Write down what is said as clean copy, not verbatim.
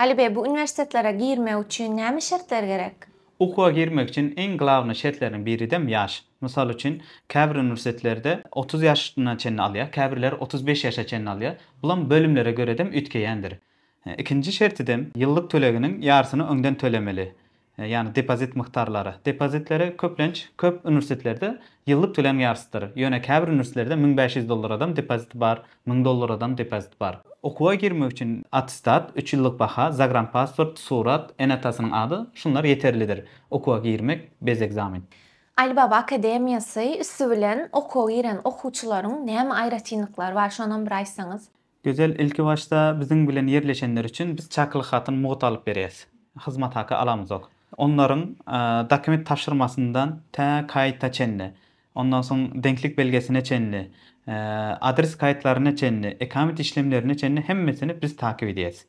Aly bey, bu uniwersitetlere girmek üçin näme şertler gerek? Okuwa girmek üçin iň glawnyý şertleriň biridem ýaş. Mysal üçin, käbir uniwersitetlerde 30 ýaşyna çenli alýar, käbirleri 35 ýaşa çenli alýar. Bulam bölümlere göredem üýtgeýändir. Ikinji şertidem ýyllyk töleginiň ýarsyny öňden tölemeli. Ýagny depozit mukdarlary. Depozitleri köplenç köp uniwersitetlerde ýyllyk tölegiň ýarsydyr. Ýöne käbir uniwersitetlerde 1500 dollaradam depozit bar, 1000 dollaradam depozit bar. Okuwa girmek üçin attestat, üç ýyllyk baha, zagranpasport, surat, ene-atasynyň ady, şunlar ýeterlidir. Okuwa girmek bez ekzamen. Alibaba akademiýasy üsti bilen okuwa giren okuwçylaryň näme aýratynlyklary bar, şonam bir aýtsaňyz? Gözel, ilki başda biziň bilen ýerleşenler üçin biz çakylyk hatyny mugt alyp berýäs. Hyzmat haky alamyzok. Onlaryň dokument tabşyrmasyndan tä kaýta çenli, ondan soň deňklik belgesine çenli, adres kaýtlaryna çenli, ekamet işlemlerine çenli hemmesini biz takyp edýäs.